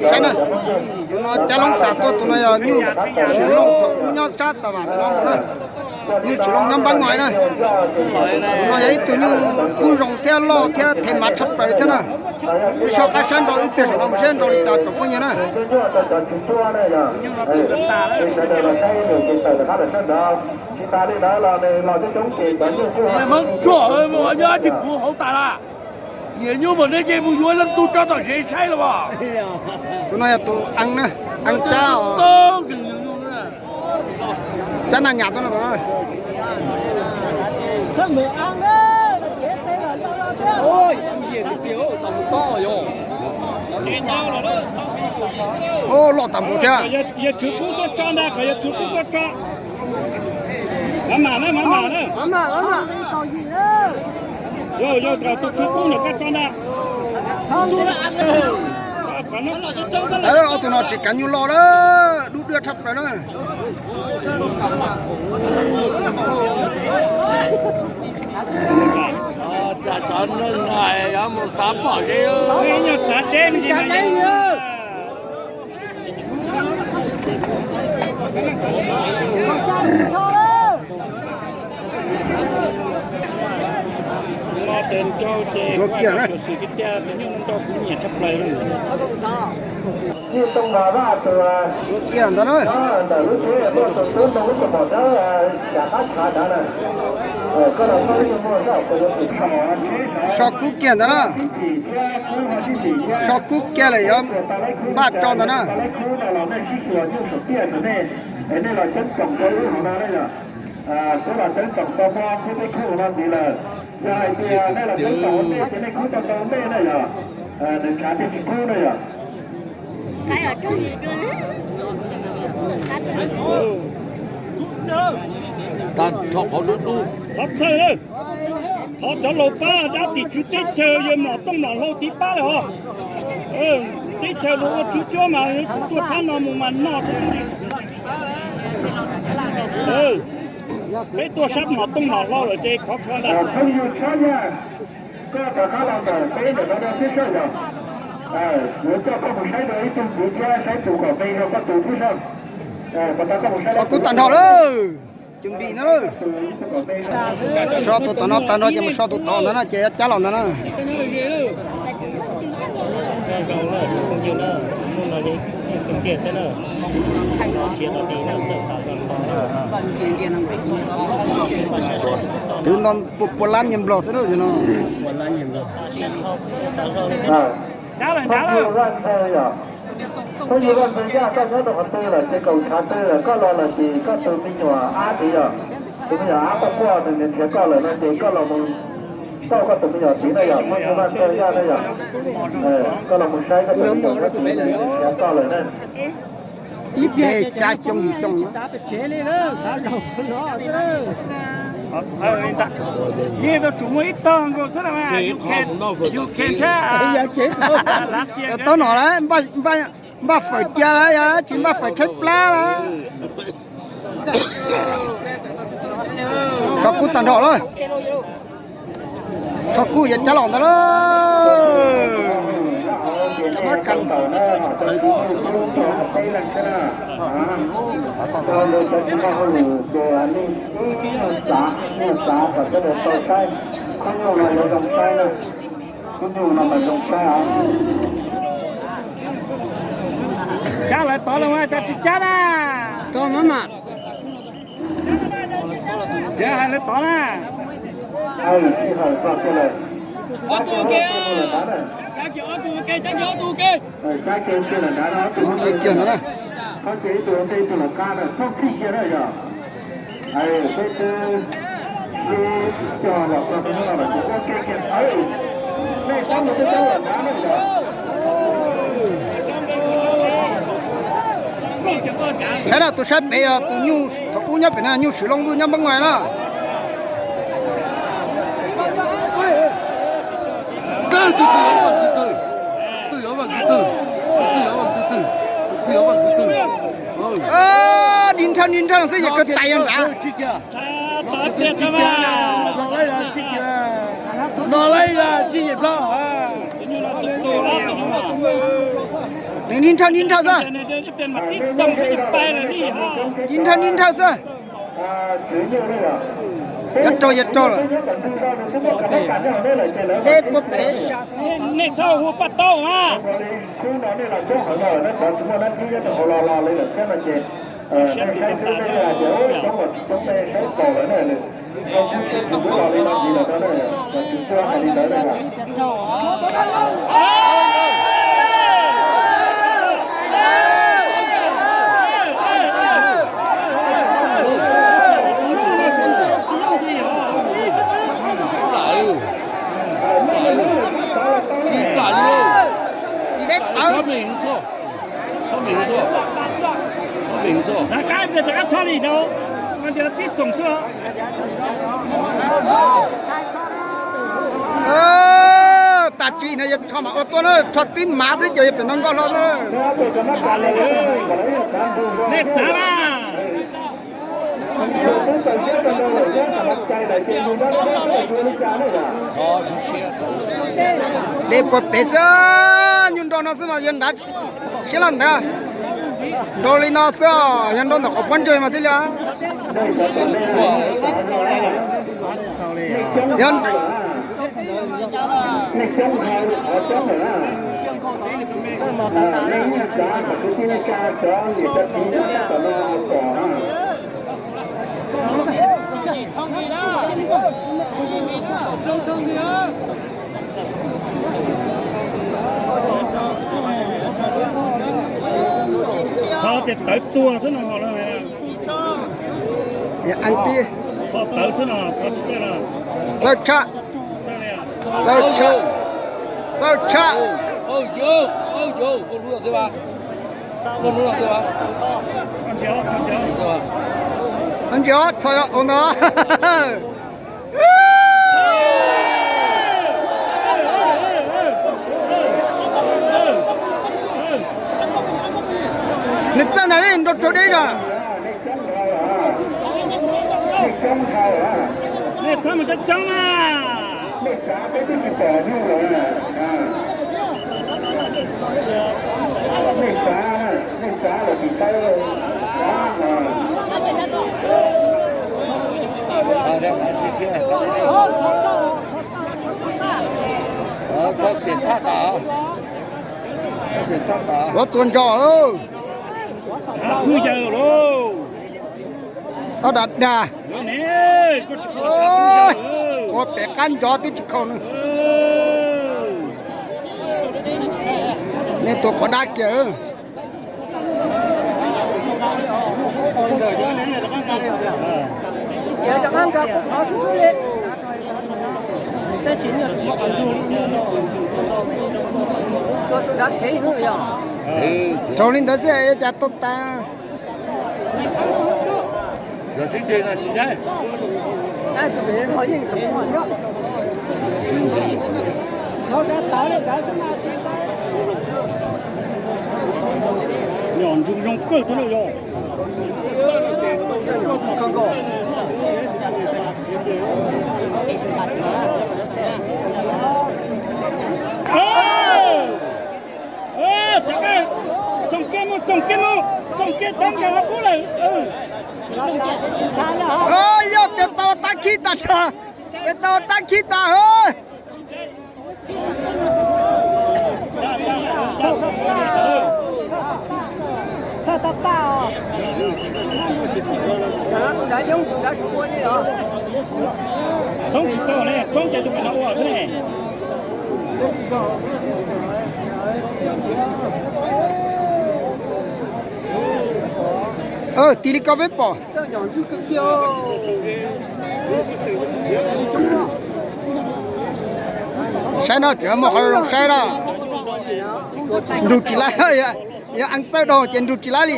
Saib na, tus no Cab Loob xa tuaj, tus no yog nyuj Swm Looj thaum ub nyob sab Xa Vam no na. Nyuj Swm Looj nyob Npab Ngais na. Tus no yog ib tug nyuj kub zoo thiab loj thiab thev mav tshaj plaws thiab na. Peb soj qab saib nrau ib pliag saum no mus saib nrau li cas tsoom phooj ywg na. Nyias Hmoob tsuag mus nyob tsis puv hauv tas lawm. Nyias nyuj mas neb yeej mus yuav leej tug tso tom zes saib los as. Tus no yog tus eev na, eev Cab os. Cab Naj Nyas tuaj no. Loj tag npaum thiab. Yog Tswv Qub tuaj tso ntag, qhov yog Tswv Qub tuaj tso. Mam mam na, mam mam na. Yog, yog kom tus Tswv Qub ntawm koj tso ntag. Ob tug no tsis kav nyuj loj na, dub dwaj tshaj plaws na. Cov neeg no yuav mus xav pom zeb. Ntxuav kiag na. Ntxuav kiag ntawd na. So kub kiag ntawd na. So kub kiag lawm yuav npaj tso ntawd na. Kuv los teeb tsoom tau muaj khub teb khub no ntxiv lawm. Yog hais tias nej los teeb tsoom ua ntej ces nej khub tau tau ua ntej na yom, nws tshav thiaj tsis kub na yom. Tag nrho qhov dub dub. Thov txhawj, thov cov laus pab dab tim tswv teb chaws yog mlom tooj mlom hlau tiv pab lawm os. Teb chaws luag ua tswv cuab mas yuav tsum tuaj thab no mus mas noj xwb xwb li. Peb tuaj sab mlom tooj mlom hlau lawm ces khov kho ntag. Koj rov qab los ntawm peb ntawm no thiab soj yog, kuv coj koj mus saib dua ib tug ntxiv thiab saib tus kom npe rau koj tus thiab soj. Koj mus saib kub tag nrho lawm. Cus npis na. So tus tom no tag nrho ces mus so tus tod ntawd na ces yuav cab los ntawd na. Twv nto pua pua lab nyiaj nplog xwb no. Koj yug Vaj Ntxwg Yaj koj nyob rau qhov twg lawm ces kaum tshav twg lawm koj los lawm ces koj tus me nyuam ab tid yog, tus me nyuam ab quaj quaj nws nrhiav koj lawm no ces koj los mus txauj koj tus me nyuam tid na yog, phooj ywg Vaj Ntxwg Yaj na yog, koj los mus saib koj tus me nyuam nyob tid nws nrhiav koj lawm na. Ib peb xya xyoo yim xyoo. Yeej tau tsum muaj ib tog nkaus xwb na, Ukraine thiab Lav Xias. Tau nom lawm, npaj fawm cia lawm, tsis npaj fawm tshaib plab lawm. So kub tag nrho lawm. So kub yuav cab los ntawd lawm. Cab lawv tod los mas cas tsis cab na. Tod mas. Tsis hais lawv tod na. Ob tug ke, cab kiag ob tug ke, cab kiag ob tug ke. Kiag ntawd na. Saib na, tus saib pem yog tus nyuj thaum ub nyob pem no, nyuj Swm Looj Vwj nyob Npab Ngais na. Dig nrhaj dig nrhaj xwb yog koj tais yog nrad. Nws nij nrhawj nij nrhawj xwb. Nij nrhawj nij nrhawj xwb. Yuav raug yuav raug lawm. Deb puag pem. Nej txhob hu paj taub mas. Deb tawv. Rov qab, rov qab txhob li no, no ces tib xoom xwb. Tag kis no yog rho mas ua tuaj na, rho tib mav xwb ces yog pem no nkoj hlo xwb. Nej txav mas. Deb puag pem xwb, nyuj nrau no xwb mas yog nrad siab loj ntawd. Nrau li no xwb, yog nrau ntawm qhov pob ntseg mas thiaj li. Yog Txhob ces tawv tuag xwb no ho. Txhob tawv xwb no, txhob tsis txawj no. Txawj tshaj. Txawj tshaj. Txawj tshaj. Ntsia txhob ua no. Nws txawj ntawd nrau rau deb zog. Nej txhob mus coob coob na. Ua txuas ntsos. Pwj yawg lauj. Koj dag dag. Ua pem qab ncov twb tsis khaus nws. Nej tua quav dab kiag. Raug li ntawd xwb cas tau tas. Nyom ntsuj zoo kawg thiab na yog. Xoom kiag mus, xoom kiag mus, xoom kiag tau nkag qub lawm. Yog tes taw tab khib tas, tes taw tab khib tas hos. Xoob tsis tau ne, xoob ces tus pem no ua xwb ne. Tis li ko peb pom. Saib no tseem muaj qhov zoo saib na. Nrug tsis laib, yog eev txawj dhau ces nrug tsis laib li.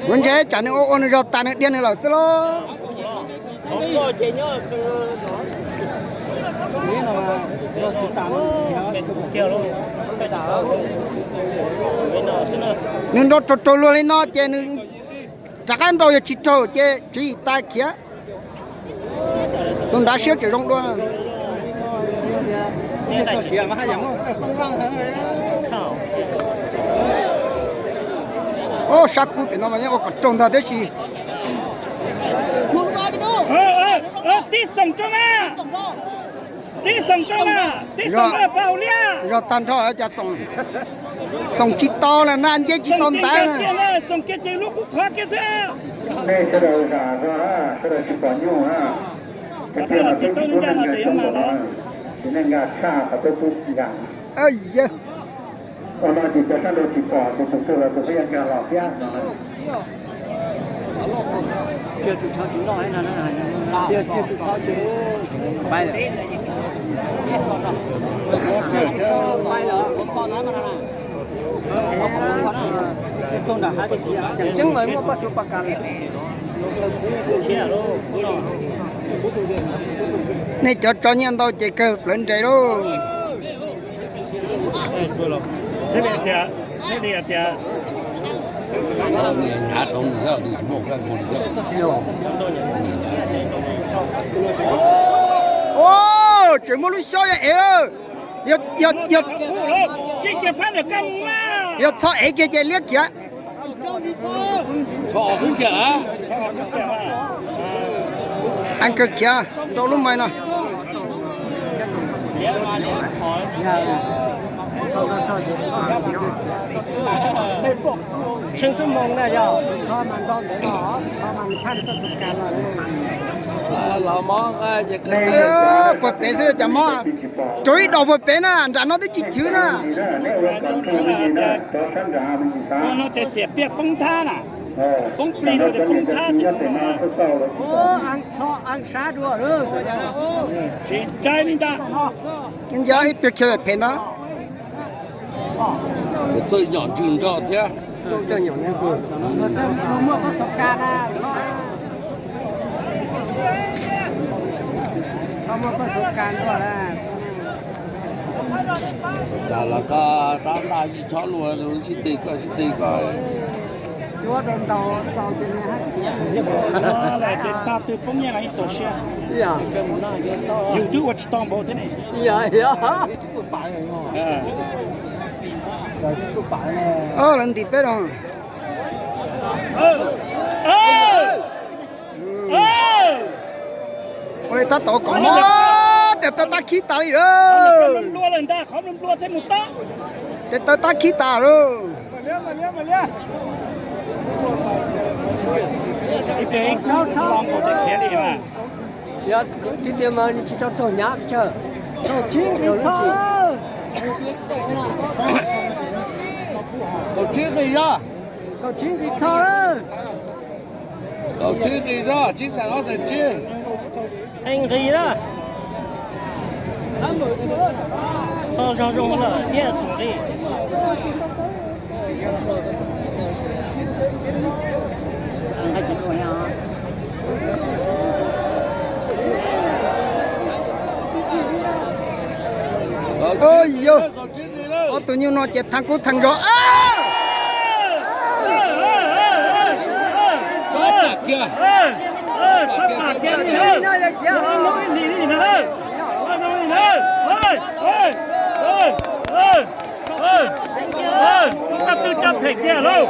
Kuv ntsia tsam nws ua ua nws zog tas nws dhia nws lawm xwb los. Nws nrau raug raug luag li no ces nws rov qab nrau yog tsis raug ces tswv yim tas khiav. Tus nrad siab tseem zoo dua. Ob sab kub pem no mas yeej ua kom raug ntag tiam sis. Tib xoom rau mas, tib xoom rau mas, tib xoom rau pas hauv liab. Zog tag nrho cas xoom, xoom tsis tau na, ncej tsis tau ntaiv. Xoom kiag ces lub qub qhov kiag xwb. Nej sawv daws zam zog na, sawv daws tsis pom nyuj na. Tiag tiag mas peb tsis pub nej nkag xyoo npaum no, ces nej nkag tshaj qhov peb pub nkag. Ua no ces cov sab nraud tsis pom ces tus twg los tus peb yuav nkag los thiab no. Nej cov tso nyiaj ntau ces kawg plawv nres lauj. Tseem muaj lub xyob yog ev, yog txhob ev kiag ces liab kiag. Ev kawg kiag rau lub mais no. Puag pem xwb cas mob, rau ib dos puag pem na, nram no twb tsis chwv na. Xiam piaj poob thab na, poob plig rau tias poob thab. Tsis ntshai li ntag. Nca ib pliag khiav phem ntag. Txawj nyom ntswg nrog thiab. Cas los koj rab ntaj tsis txhob luag, sib teg koj sib teg koj. Ces tag twg poob nyiaj los ib txaus siab. Yus twb ua tsis tau npaum thiab ne. Lawv ntim peb los. Ua li tab tom kom mob, tes taw tab khib tas li lawm. Tes taw tab khib tas lawm. Tiag tiag mas tsis tau raug hnyav pes tsawg. Kaum tsib nqis zog. Kaum tsib nqis txho lawm. Kaum tsib nqis zog, tsib xeem ob xeem tsib. Nqis na. Txho zog zoo lawm thiab tus li. Ob tug nyuj no ces thaj kub thaj zog. Koj twb cov phem kiag lauj,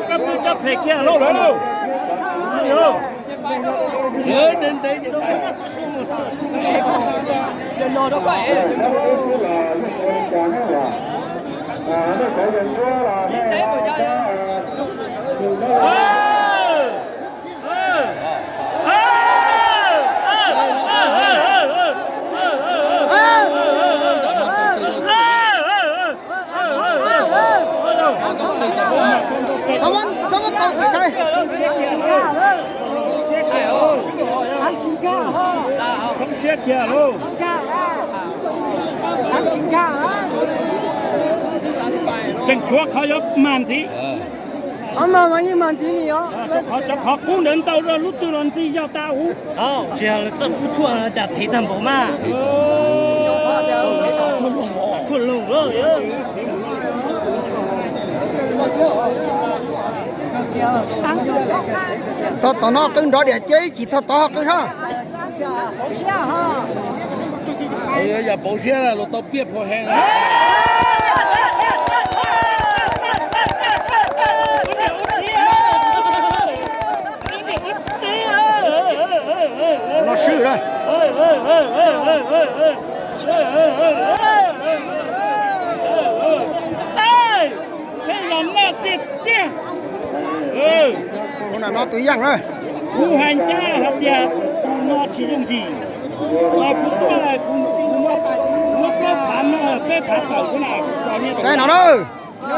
koj twb cov phem kiag lauj, lauj. Txhob muab kaus xwm thaiv. Tseem tshuav qhov yuav mag ntxiv. Qhov no mas yeej mag ntxiv li os. Cov qhov qub ntawd ntau lub twg los ntxig yog tas ub. Tsis yog txawj pub tshuaj cas thev tag npaum mas. Tshuaj loog. Tho tom no qw nrov diam cia ib chim tho tod ho qw sab. Yog pauv siab los tau piaj phom heev. No swb na. Tus no tus yaj na. Kuv hais ncaj hais tias tus no tsis yooj yim. Kuv tuaj, kuv muab plaub phav no, peb phav tawm xwb na, kuv tso nyiaj rau no na.